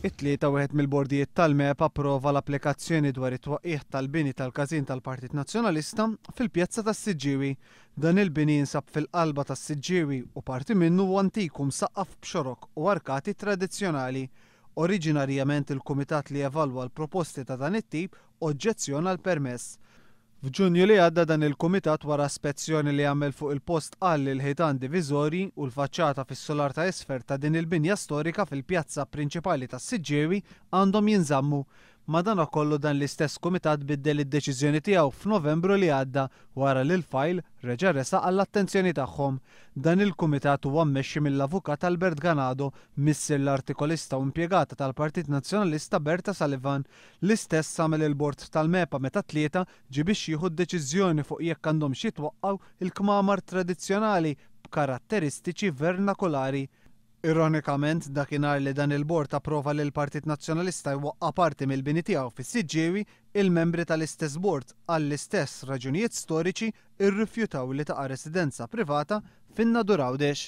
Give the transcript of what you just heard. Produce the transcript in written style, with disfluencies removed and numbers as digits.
It-Tlieta wieħed mill-bordijiet tal-MEPA approva l-applikazzjoni dwar it-twaqqigħ tal-bini tal-każin tal-Partit Nazzjonalista fil-Pjazza tas-Siġġiewi. Dan il-bini jinsab fil-qalba tas-Siġġiewi u parti minnu huwa antik u msaqqaf b'xorok u arkati tradizzjonali. Oriġinarjament il-kumitat li evalwa l-proposti ta' dan it-tip oġġezzjona l-permess. F'Ġunju li għadda dan il-kumitat wara spezzjoni li għamel fuq il-post qal li l-ħitan diviżorji u l-faċċata fis-sular ta' isfel ta' din il-binja storika fil-pjazza prinċipali tas-Siġġiewi għandhom jinżammu. Madankollu dan l-istess kumitat biddel id-deċiżjoni tiegħu f'Novembru li għadda wara li l-fajl reġa' resaq għall-attenzjoni tagħhom. Dan il-kumitat huwa mmexxi mill-Avukat Albert Ganado, missier l-artikolista u impjegata tal-Partit Nazzjonalista Berta Sullivan. L-istess għamel il-bord tal-MEPA meta t-Tlieta ġie biex jieħu d-deċiżjoni fuq jekk għandhomx jitwaqqgħu l-kmamar tradizzjonali b'karatteristiċi vernakulari. Ironikament, dakinhar li dan il-bord approva li l-Partit Nazzjonalista jwaqqa' parti mill-bini tiegħu fis-Siġġiewi, il-membri tal-istess bord, għall-istess raġunijiet storiċi, irrifjutaw li taqa' residenza privata fin-Nadur Għawdex.